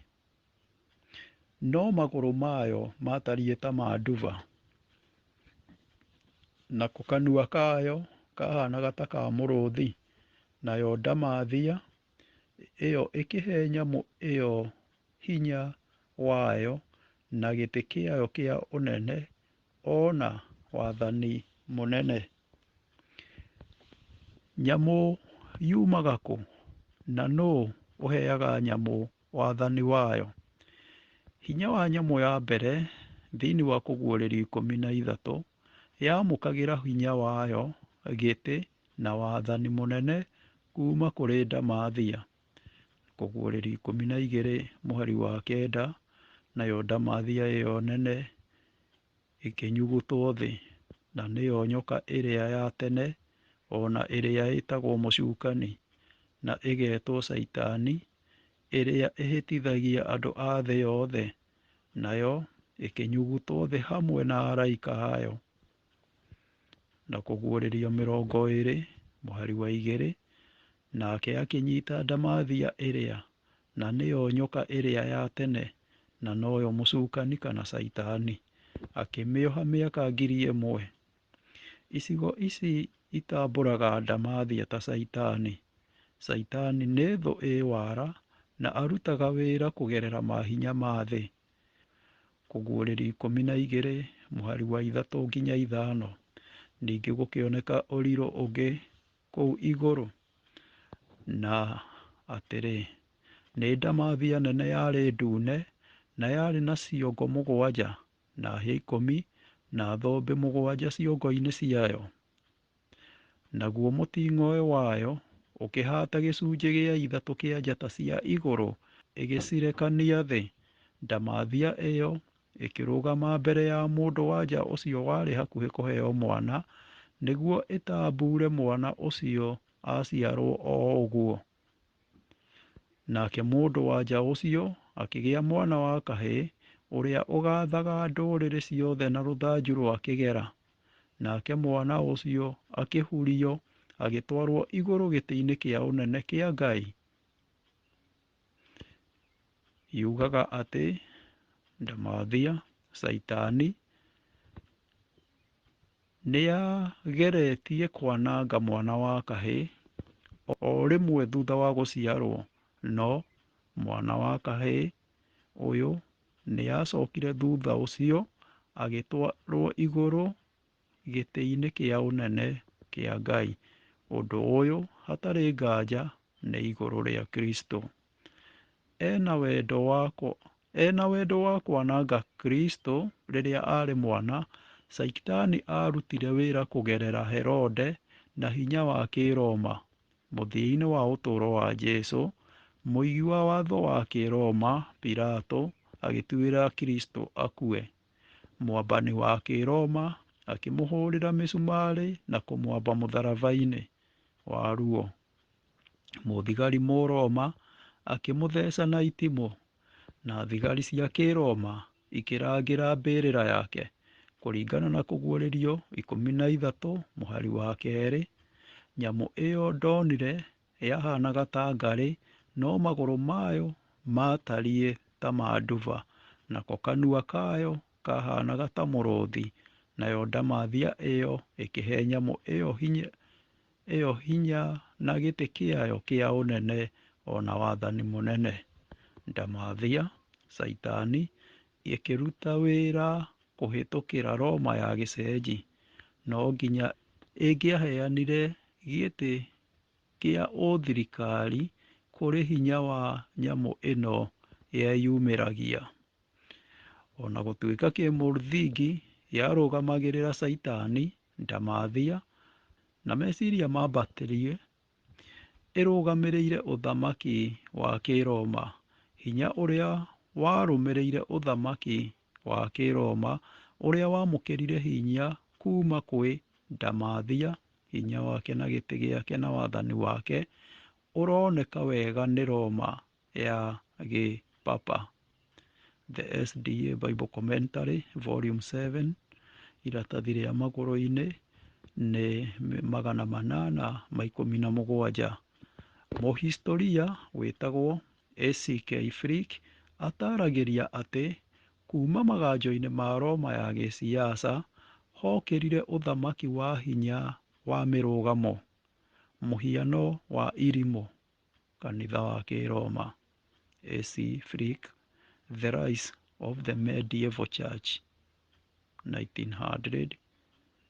B: no magũrũ mayo maatariĩ ta ma nduba, nako kanua kayo kahaanaga ta ka mũrũũthi. Nayo ndamathia ĩyo ĩkĩhe nyamũ ĩyo hinya wayo na gĩtĩ kĩayo kĩa ũnene o na wathani mũnene. Nyamũ yumaga kũ, na nũũ ũheaga nyamũ wathani wayo? Hinya wa nyamũ ya mbere thĩinĩ wa Kũguũrĩrio 13 yamũkagĩra hinya wayo, gĩtĩ, na wathani mũnene kuuma kũrĩ ndamathia. Kũguũrĩrio 12 mũhari wa 9, nayo ndamathia ĩyo nene ĩkĩnyugutwo thĩ, na nĩyo nyoka ĩrĩa ya tene, o na ĩrĩa ĩtagwo mũcukani, na ĩgetwo Caitani, ĩrĩa ĩhĩtithagia andũ a thĩ yothe, nayo ĩkĩnyugutwo thĩ hamwe na araika ayo. Na Kũguũrĩrio 20 mũhari wa 2, nake akĩnyita ndamathia ĩrĩa, na nĩyo nyoka ĩrĩa ya tene, na noyo mũcukani kana Caitani, akĩmĩoha mĩaka 1000. Icigo ici itambũraga ndamathia ta Caitani. Caitani nĩ thũ ĩ wara na arutaga wĩra kũgerera mahinya ma thĩ. Kũguũrĩrio 12 mũhari wa 3 nginya 5. Ningĩ gũkĩoneka ũrirũ ũngĩ kũu igũrũ, na atĩrĩ, nĩ ndamathia nene yarĩ ndune, na yarĩ na ciongo 7 na hĩa 10, na thũmbĩ 7 ciongo-inĩ ciayo. Naguo mũting'oe wayo ũkĩhaata gĩcunjĩ gĩa ithatũ kĩa njata cia igũrũ, ĩgĩcirekania thĩ. Ndamathia ĩyo ĩkĩrũgama mbere ya mũndũ-wa-nja ũcio warĩ hakuhĩ kũheo mwana, nĩguo ĩtambuure mwana ũcio aciarwo o ũguo. Nake mũndũ-wa-nja ũcio akĩgĩa mwana wa kahĩĩ, ũrĩa ũgaathaga ndũrĩrĩ ciothe na rũthanju rwa kĩgera. Nake mwana ũcio akĩhurio agĩtwarwo igũrũ gĩtĩ-inĩ kĩa ũnene kĩa Ngai. Yugaga atĩ ndamathia, Caitani, nĩageretie kwananga mwana wa kahĩĩ o rĩmwe thutha wa gũciarwo, no mwana wa kahĩĩ ũyũ nĩacokire thutha ũcio agĩtwarwo igũrũ gĩtĩ-inĩ kĩa ũnene kĩa Ngai. Ũndũ ũyũ hatarĩ nganja nĩ igũrũ rĩa Kristo. Ena wendo wa kwananga Kristo rĩrĩa arĩ mwana, Caitani aarutire wĩra kũgerera Herode na hinya wa Kĩroma. Mũthia-inĩ wa ũtũũro wa Jesũ, mũigi wa watho wa Kĩroma, Pilato, agĩtuĩra Kristo akue. Mwambani wa Kĩroma akĩmũhũũrĩra mĩcumarĩ na kũmwamba mũtharaba-inĩ wa ruo. Mũthigari Mũroma akĩmũtheca na itimũ, na thigari cia Kĩroma ikĩrangĩra mbĩrĩra yake. Kũringana na Kũguũrĩrio 13 mũhari wa 2, nyamũ ĩyo ndonire yahanaga ta ngarĩ, no magũrũ mayo maatariĩ ta ma nduba, nako kanua kayo kaahanaga ta mũrũũthi. Nayo ndamathia ĩyo ĩkĩhe nyamũ ĩyo hinya na gĩtĩ kĩayo kĩa ũnene o na wathani mũnene. Ndamathia, Caitani, ĩkĩruta wĩra kũhĩtũkĩra Roma ya gĩcenji. No nginya ĩngĩaheanire gĩtĩ kĩa ũthirikari kũrĩ hinya wa nyamũ ĩno yeyumĩragia. Ona gũtuĩka kĩmũthingi yarũgamagĩrĩra Caitani, ndamathia, na meciria mambatĩrie, ĩrũgamĩrĩire ũthamaki wa Kĩroma. Hinya ũrĩa warũmĩrĩire ũthamaki wa Kĩroma ũrĩa wamũkĩrire hinya kuma kwĩ ndamathia, hinya wake na gĩtĩ gĩake na wathani wake, ũroneka wega nĩ Roma ya gĩpapa. The SDA Bible Commentary Volume 7, iratathi rĩa magũrũ-inĩ nĩ 817. Mũhistoria wĩtagwo A.C.K. Fricke ataragĩria atĩ kuuma maganjo-inĩ ma Roma ya gĩsiasa hokĩrire ũthamaki wa hinya wa mĩrũgamo, mũhiano wa irimũ, kanitha wa Kĩroma. A.C. Fricke, The Rise of the Medieval Church, 1900,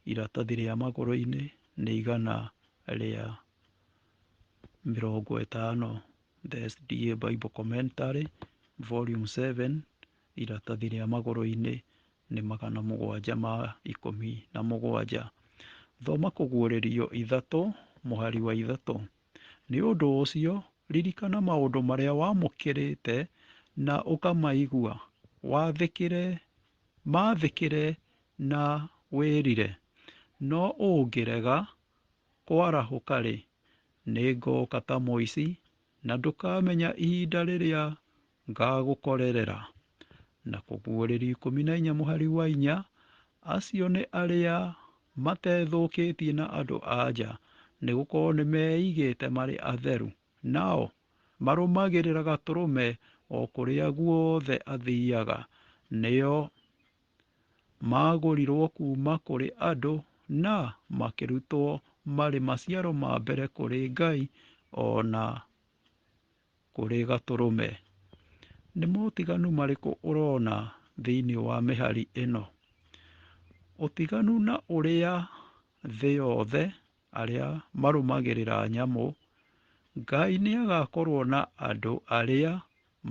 B: iratathi rĩa magũrũ-inĩ nĩ 150. The SDA Bible Commentary Volume 7, iratathi rĩa magũrũ-inĩ nĩ 717. Thoma Kũguũrĩrio 3 mũhari wa 3. Nĩ ũndũ ũcio ririkana maũndũ marĩa wamũkĩrĩte na ũkamaigua, maathĩkĩre na wĩrire. No ũngĩrega kwarahũka-rĩ, nĩngooka ta mũici, na ndũkamenya ihinda rĩrĩa ngagũkorerera. Na Kũguũrĩrio 14 mũhari wa 4, acio nĩ arĩa matethũkĩtie na andũ a nja, nĩgũkorwo nĩmeigĩte marĩ atheru. Nao marũmagĩrĩra Gatũrũme o kũrĩa guothe athiiaga. Nĩo maagũrirwo kuuma kũrĩ andũ na makĩrutwo marĩ maciaro ma mbere kũrĩ Ngai o na kũrĩ Gatũrũme. Nĩ motiganu marĩkũ ũrona thĩinĩ wa mĩhari ĩno? Ũtiganu na ũrĩa thĩ yothe arĩa marũmagĩrĩra nyamũ, Ngai nĩ agakorwo na andũ arĩa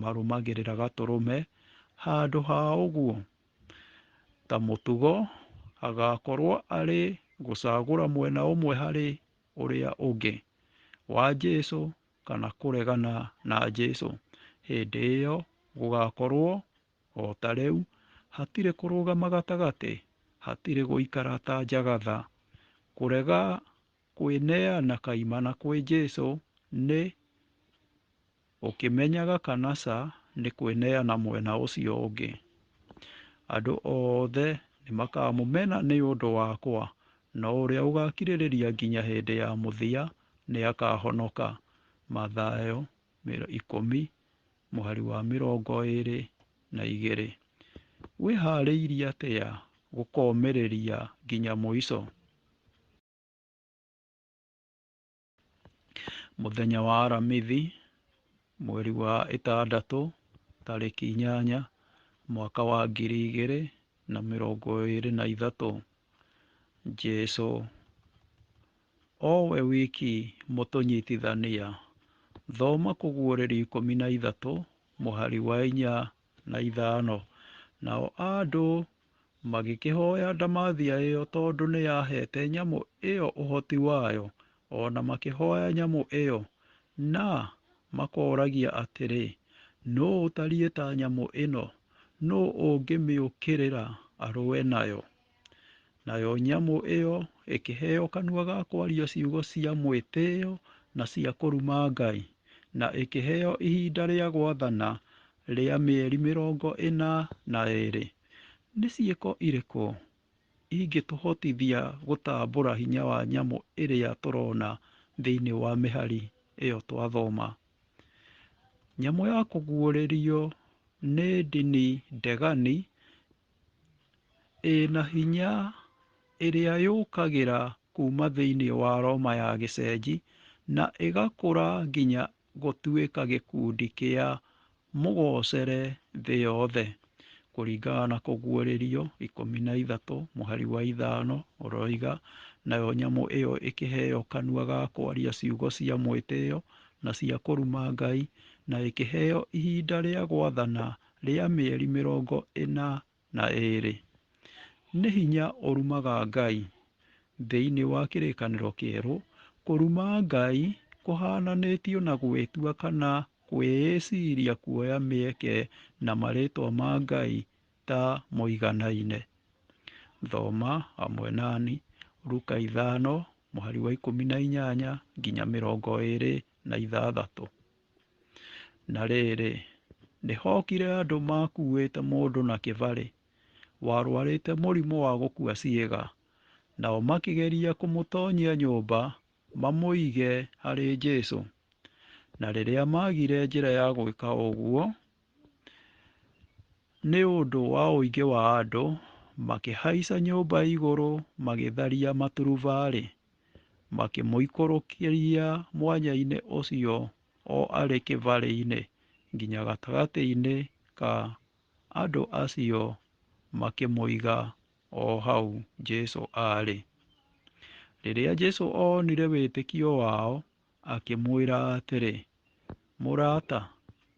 B: marũmagĩrĩra Gatũrũme handũ ha ũguo. Ta mũtugo, hagakorwo arĩ gũcagũra mwena ũmwe harĩ ũrĩa ũngĩ, wa Jesũ kana kũregana na Jesũ. Hĩndĩ ĩyo gũgakorwo o ta rĩu, hatirĩ kũrũgama gatagatĩ, hatirĩ gũikara ta njagatha. Kũrega kwĩneana kaimana kwĩ Jesũ nĩ ũkĩmenyaga kana ca nĩ kwĩneana mwena ũcio ũngĩ. Andũ othe nĩmakamũmena nĩ ũndũ wakwa, no ũrĩa ũgakirĩrĩria nginya hĩndĩ ya mũthia nĩakahonoka. Mathayo 10 mũhari wa 22. Wĩhaarĩirie atĩa gũkomĩrĩria nginya mũico? Mũthenya wa Aramithi, mweri wa 6, tarĩki 8, mwaka wa 2023. Jesũ o we wiki mũtũnyitithania. Thoma Kũguũrĩrio 13 mũhari wa 4 na 5. Nao andũ magĩkĩhoya ndamathia ĩyo tondũ nĩyaheete nyamũ ĩyo ũhoti wayo, o na makĩhoya nyamũ ĩyo, na makoragia atĩrĩ, nũũ ũtariĩ ta nyamũ ĩno? Nũũ ũngĩmĩũkĩrĩra arũe nayo? Nayo nyamũ ĩyo ĩkĩheo kanua ga kwaria ciugo cia mwĩtĩĩo na cia kũruma Ngai, na ĩkĩheo ihinda rĩa gwathana rĩa mĩeri 42. Nĩ ciĩko irĩkũ ingĩtũhotithia gũtambũra hinya wa nyamũ ĩrĩa tũrona thĩinĩ wa mĩhari ĩyo twathoma? Nyamũ ya kũguũrĩrio nĩ ndini ndegani ĩna hinya ĩrĩa yũkagĩra kuma thĩinĩ wa Roma ya gĩcenji na ĩgakũra nginya gũtuĩka gĩkundi kĩa mũgocere thĩ yothe. Kũringana na Kũguũrĩrio 13 mũhari wa 5 ũroiga, nayo nyamũ ĩyo ĩkĩheo kanua ga kwaria ciugo cia mwĩtĩĩo na cia kũruma Ngai, na ĩkĩheo ihinda rĩa gwathana rĩa mĩeri 42. Nĩ hinya ũrumaga Ngai. Thĩinĩ wa Kĩrĩkanĩro Kĩerũ, kũruma Ngai kũhaananĩtio na gwĩtua kana kwĩĩciria kuoya mĩeke na marĩĩtwa ma Ngai ta mũiganaine. Thoma hamwe nani Luka 5 mũhari wa 18 nginya 26. Na rĩrĩ, nĩhokire andũ makuuĩte mũndũ na kĩbarĩ, warũarĩte mũrimũ wa gũkua ciĩga, nao makĩgeria kũmũtonyia nyũmba mamũige harĩ Jesũ. Na rĩrĩa maagire njĩra ya gwĩka ũguo nĩ ũndũ wa ũingĩ wa andũ, makĩhaica nyũmba igũrũ magĩtharia maturubarĩ, makĩmũikũrũkĩria mwanya-inĩ ũcio o arĩ kĩbarĩ-inĩ nginya gatagatĩ-inĩ ka andũ acio makĩmũiga o hau Jesũ aarĩ. Rĩrĩa Jesũ oonire wĩtĩkio wao, akĩmwĩra atĩrĩ, Mũrata,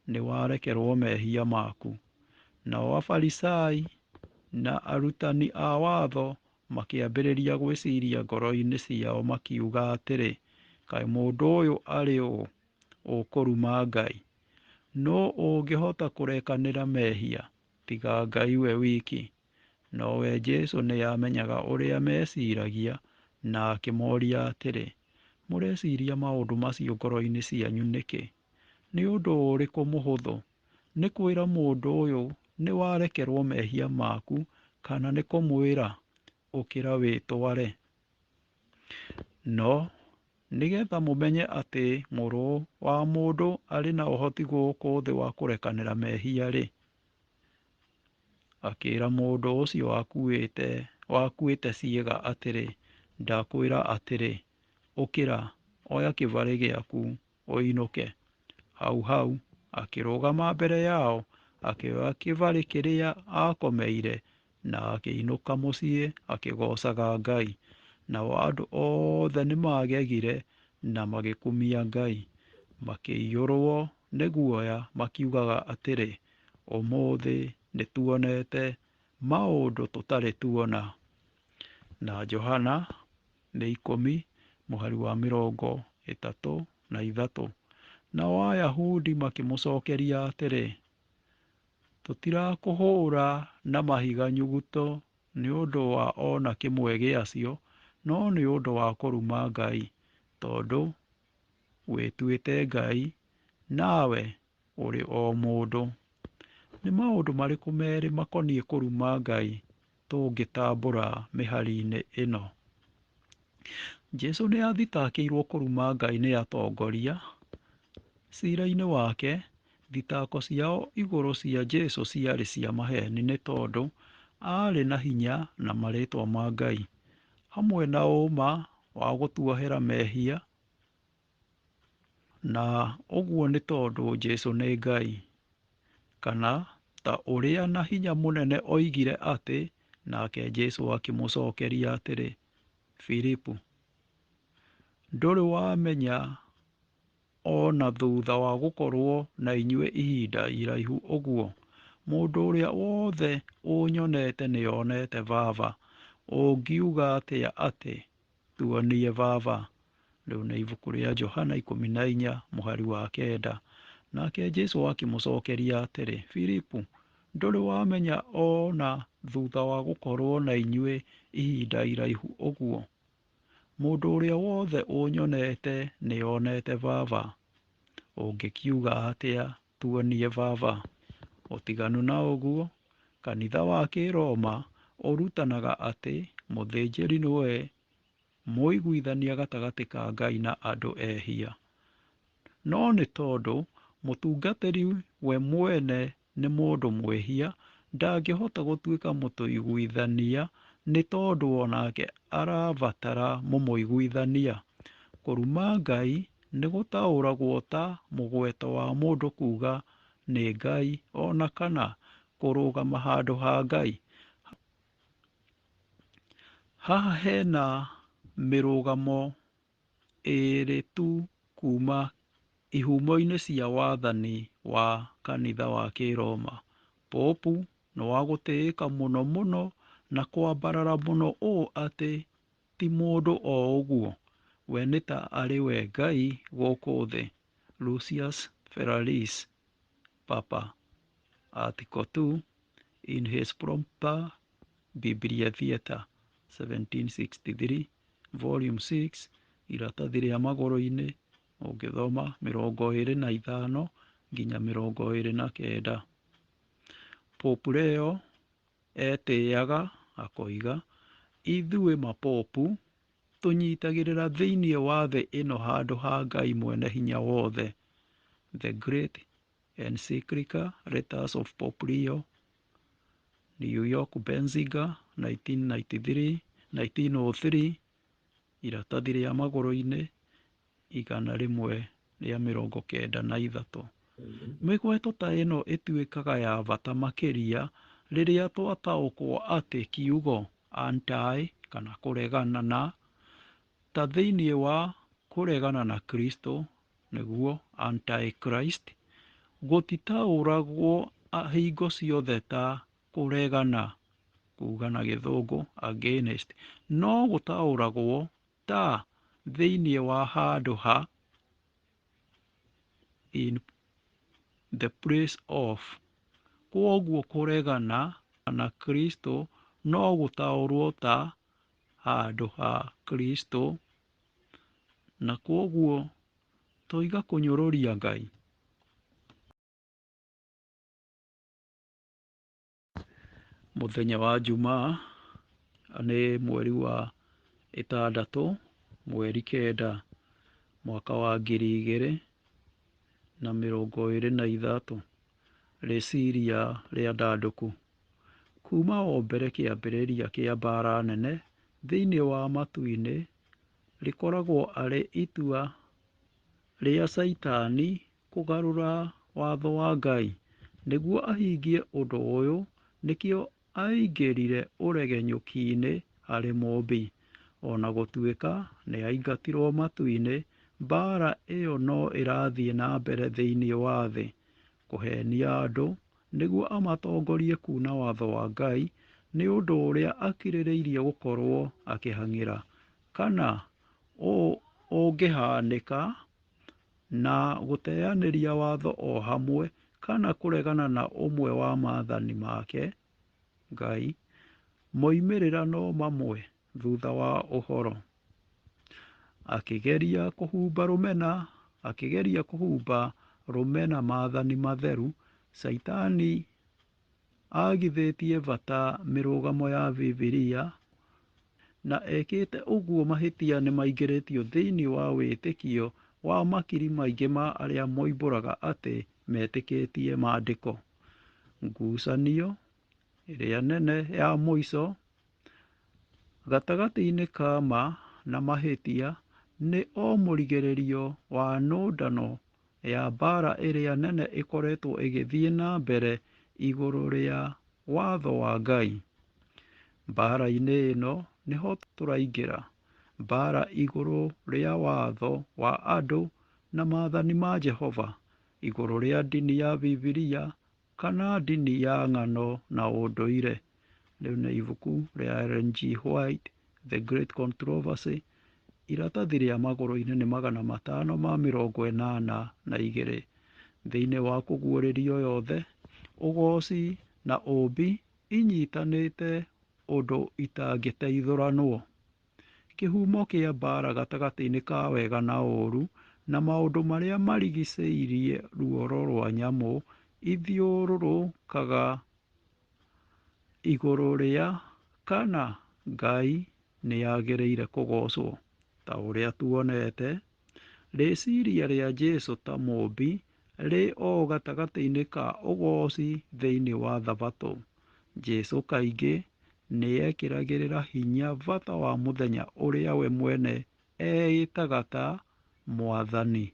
B: nĩwarekerwo mehia maku. Nao Afarisai na arutani a watho makĩambĩrĩria gwĩciria ngoro-inĩ ciao makiuga atĩrĩ, Kaĩ mũndũ ũyũ arĩ ũ ũkũruma Ngai? Nũũ ũngĩhota kũrekanĩra mehia, tiga Ngai we wiki? Nowe Jesũ nĩamenyaga ũrĩa meeciragia, na akĩmooria atĩrĩ, Mũreciria maũndũ macio ngoro-inĩ cianyu nĩkĩ? Nĩ ũndũ ũrĩkũ mũhũthũ, nĩ kwĩra mũndũ ũyũ nĩwarekerwo mehia maku, kana nĩ kũmwĩra, Ũkĩra wĩtware? No nĩgetha mũmenye atĩ Mũrũ wa Mũndũ arĩ na ũhoti gũkũ thĩ wa kũrekanĩra mehia-rĩ, akĩĩra mũndũ ũcio wakuĩte ciĩga atĩrĩ, Ndakwĩra atĩrĩ, ũkĩra, oya kĩbarĩ gĩaku, ũinũke. Hau hau akĩrũgama mbere yao, akĩoya kĩbarĩ kĩrĩa aakomeire, na akĩinũka mũciĩ akĩgoocaga Ngai. Nao andũ othe nĩmagegire na magĩkumia Ngai. Makĩiyũrwo nĩ guoya makiugaga atĩrĩ, Ũmũthĩ nĩtuonete maũndũ tũtarĩ tuona. Na Johana nĩ 10 mũhari wa 33. Nao Ayahudi makĩmũcookeria atĩrĩ, Tũtirakũhũũra na mahiga nyuguto nĩ ũndũ wa o na kĩmwe gĩacio, no nĩ ũndũ wa kũruma Ngai, tondũ wĩtuĩte Ngai, nawe ũrĩ o mũndũ. Nĩ maũndũ marĩkũ merĩ makoniĩ kũruma Ngai tũngĩtambũra mĩhari-inĩ ĩno? Jesu nĩ athitakĩirwo kũruma Ngai nĩ atongoria. Cira-inĩ wake, thitako ciao igũrũ cia Jesu ciarĩ cia maheni nĩ tondũ aarĩ na hinya na marĩtwa ma Ngai, hamwe na ũma wa gũtuohera mehia, na ũguo nĩ tondũ Jesu nĩ Ngai. Kana ta ũrĩa na hinya mũnene oigire atĩ, nake Jesu akĩmũcokeria atĩrĩ, Filipu, ndũrĩ wamenya o na thutha wa gũkorwo na inyuĩ ihinda iraihu ũguo? Mũndũ ũrĩa wothe ũnyonete nĩonete Baba. Ũngiuga atĩa atĩ, Tuonie Baba? Rĩu nĩ ibuku rĩa Johana 14 mũhari wa 9. Nake Jesu akĩmũcokeria atĩrĩ, Filipu, ndũrĩ wamenya o na thutha wa gũkorwo na inyuĩ ihinda iraihu ũguo? Mũndũ ũrĩa wothe ũnyonete nĩonete Baba. Ũngĩkiuga atĩa, Tuonie Baba? Ũtiganu na ũguo, kanitha wa Kĩroma ũrutanaga atĩ mũthĩnjĩri nĩwe mũiguithania gatagatĩ ka Ngai na andũ ehia. No nĩ tondũ mũtungatĩri we mwene nĩ mũndũ mwĩhia, ndangĩhota gũtuĩka mũtũiguithania nĩ tondũ o nake arabatara mũmũiguithania. Kũruma Ngai nĩ gũtaũragwo ta mũgweto wa mũndũ kuuga nĩ Ngai o na kana kũrũgama handũ ha Ngai. Haha hena mĩrũgamo ĩĩrĩ tu kuma ihumo-inĩ cia wathani wa kanitha wa Kĩroma. Popu nĩ wa gũtĩĩka mũno mũno na kwambarara mũno ũũ atĩ ti mũndũ o ũguo, we nĩ ta arĩ we Ngai gũkũ thĩ. Lucius Ferraris, Papa, Article 2, in his Proper Biblia Theatre, 1763, Volume 6, iratathi rĩa magũrũ-inĩ, ũngĩthoma 25 nginya 29. Popu Leo etĩĩaga akoiga, ithuĩ mapopu tũnyitagĩrĩra thĩinĩ wa thĩ ĩno handũ ha Ngai mwene hinya wothe. The Great Encyclical Letters of Pope Leo, New York Benziger, 1993, 1903, iratathi rĩa magũrũ-inĩ 193. Mĩgweto ta ĩno ĩtuĩkaga ya bata makĩria rĩrĩa twataũkwo atĩ kiugo anti kana kũregana na, ta thĩinĩ wa kũregana na Kristo nĩguo antichrist, gũtitaũragwo hingo ciothe ta kũregana kuga na gĩthũngũ against, no gũtaũragwo ta thĩinĩ wa handũ ha, in the place of. Kwoguo kũregana na Kristo no gũtaũrwo ta handũ ha Kristo, na kwoguo toiga kũnyũrũria Ngai. Mũthenya wa Jumaa nĩ mweri wa 6 mweri 9 mwaka wa 2023. Rĩciria rĩa ndandũku. Kuma o mbere kĩambĩrĩria kĩa mbara nene thĩinĩ wa matu-inĩ rĩkoragwo arĩ itua rĩa Caitani kũgarũra watho wa Ngai. Nĩguo ahingie ũndũ ũyũ nĩkĩo aingĩrire ũregenyũki-inĩ harĩ Mũũmbi. O na gũtuĩka nĩ aingatirũo matu-inĩ, mbaara ĩyo no ĩrathiĩ na mbere thĩinĩ wa thĩ. Kũheenia andũ nĩguo amatongorie kuuna watho wa Ngai nĩ ũndũ ũrĩa akĩrĩrĩirie gũkorũo akĩhang'ĩra. Kana ũũ ũngĩhanĩka na gũteanĩria watho o hamwe kana kũregana na ũmwe wa maathani make Ngai, moimĩrĩra no mamwe thutha wa ũhoro. Akĩgeria kũhumba rũmena, akĩgeria kũhumba rũmena maathani matheru, Caitani agithĩtie bata mĩrũgamo ya Bibilia na ekĩte ũguo mahĩtia nĩmaingĩrĩtio thĩinĩ wa wĩtĩkio wa makiri maingĩ ma arĩa moimbũraga atĩ metĩkĩtie Maandĩko. Ngucanio ĩrĩa nene ya mũico gatagatĩ-inĩ ka ma na mahĩtia nĩ o mũrigĩrĩrio wa nũndano ya mbaara ĩrĩa nene ĩkoretwo ĩgĩthiĩ na mbere igũrũ rĩa watho wa Ngai. Mbaara-inĩ ĩno nĩho tũraingĩra, mbaara igũrũ rĩa watho wa andũ na maathani ma Jehova, igũrũ rĩa ndini ya Bibilia kana ndini ya ng'ano na ũndũire. Rĩu nĩ ibuku rĩa Ellen G. White, The Great Controversy, iratathi rĩa magũrũ-inĩ nĩ 582. Thĩinĩ wa kũguũrĩrio yothe, ũgooci na ũũmbi inyitanĩte ũndũ itangĩteithũranwo. Kĩhumo kĩa mbaara gatagatĩ-inĩ ka wega na ũũru na maũndũ marĩa marigicĩirie ruoro rwa nyamũ ithiũrũrũkaga igũrũ rĩa kana Ngai nĩagĩrĩire kũgoocwo. Ta ũrĩa tuonete, rĩciria rĩa Jesũ ta Mũũmbi rĩ o gatagatĩ-inĩ ka ũgooci thĩinĩ wa Thabatũ. Jesũ kaingĩ nĩekĩragĩrĩra hinya bata wa mũthenya ũrĩa we mwene eĩtaga ta Mwathani.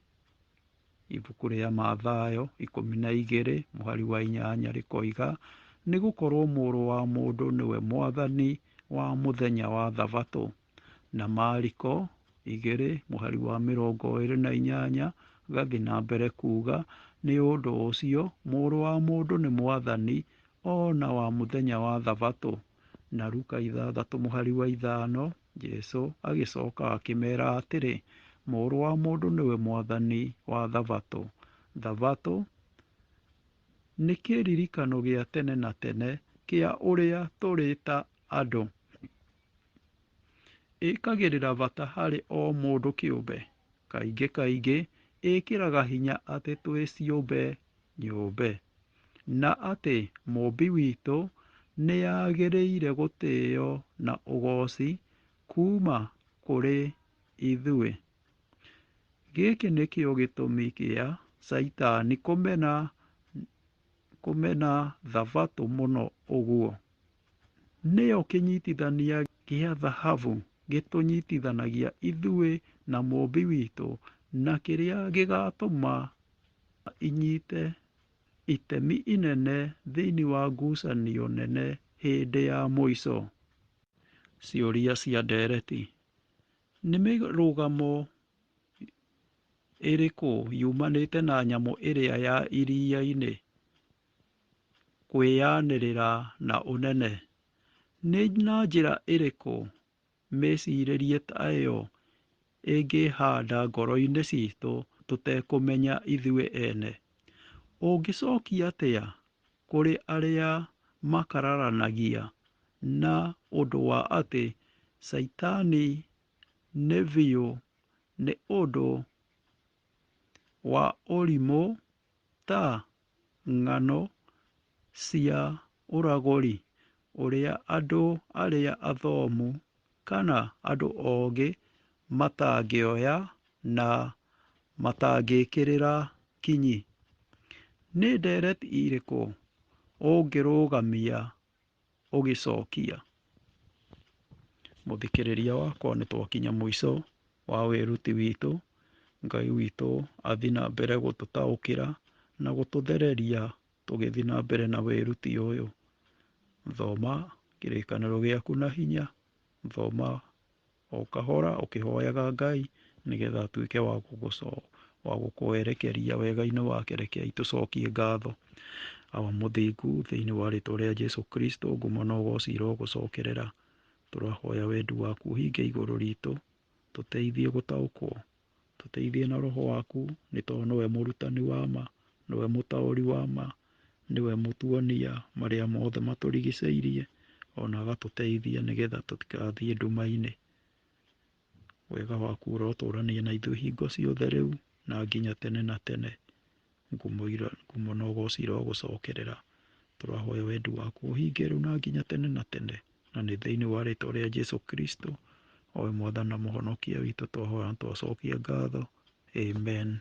B: Ibuku rĩa Mathayo 12 mũhari wa 8 rĩkoiga, nĩ gũkorwo Mũrũ wa Mũndũ nĩwe Mwathani wa mũthenya wa Thabatũ. Na Mariko 2 mũhari wa 28 gathiĩ na mbere kuuga, nĩ ũndũ ũcio Mũrũ wa Mũndũ nĩ Mwathani o na wa mũthenya wa Thabatũ. Na Luka 6 mũhari wa 5 Jesũ agĩcoka akĩmera atĩrĩ, Mũrũ wa Mũndũ nĩwe Mwathani wa Thabatũ. Thabatũ nĩ kĩririkano gĩa tene na tene kĩa ũrĩa tũrĩ ta andũ. Ĩkagĩrĩra bata harĩ o mũndũ kĩũmbe. Kaingĩ kaingĩ ĩkĩraga hinya atĩ twĩ ciũmbe nyũmbe, na atĩ Mũũmbi witũ nĩagĩrĩire gũtĩo na ũgooci kuuma kũrĩ ithuĩ. Gĩkĩ nĩkĩo gĩtũmi kĩa Caitani kũmena Thabatũ mũno ũguo. Nĩyo kĩnyitithania gĩa thahabu gĩtũnyitithanagia ithuĩ na Mũũmbi witũ na kĩrĩa gĩgatũma inyite itemi inene thĩinĩ wa ngucanio nene hĩndĩ ya mũico. Ciũria cia ndereti. Nĩ mĩrũgamo ĩrĩkũ yumanĩte na nyamũ ĩrĩa ya iria-inĩ kwĩyanĩrĩra na ũnene? Nĩ na njĩra ĩrĩkũ mĩcirĩrie ta ĩyo ĩngĩhanda ngoro-inĩ citũ tũtekũmenya ithuĩ ene? Ũngĩcokia atĩa kũrĩ arĩa makararanagia na ũndũ wa atĩ Caitani nĩ biũ nĩ ũndũ wa ũrimũ ta ng'ano cia ũragũri ũrĩa andũ arĩa athomu kana andũ ogĩ matangĩoya na matangĩkĩrĩra kinyi? Nĩ ndereti ĩrĩkũ ũngĩrũgamia ũgĩcokia? Mũthikĩrĩria wakwa, nĩ twakinya mũico wa wĩruti witũ. Ngai witũ athiĩ na mbere gũtũtaũkĩra na gũtũthereria tũgĩthiĩ na mbere na wĩruti ũyũ. Thoma kĩrĩkanĩro gĩaku na hinya, thoma o kahora ũkĩhoyaga Ngai nĩgetha atuĩke wa gũkwerekeria wega-inĩ wake. Rekei tũcokie ngatho. Awa mũthingu, thĩinĩ wa rĩtwa rĩa Jesu Kristo, ngumo na ũgoci irogũcokerera. Tũrahoya wendi waku ũhinge igũrũ ritũ, tũteithie gũtaũkwo, tũteithie na roho waku, nĩ tondũ nĩwe mũrutani wa ma, nĩwe mũtaũri wa ma, nĩwe mũtuonia marĩa mothe matũrigicĩirie, ona agatũteithia nĩgetha tũtigathiĩ nduma-inĩ. Wega waku ũrotũrania na ithuĩ hingo ciothe rĩu na nginya tene na tene. Ngumo na ũgoci irogũcokerera. Tũrahoya wendi waku ũhinge rĩu na nginya tene na tene, na nĩ thĩinĩ wa rĩtwa rĩa Jesu Kristo, o we Mwathani na Mũhonokia witũ, twahoya na twacokia ngatho. Amen.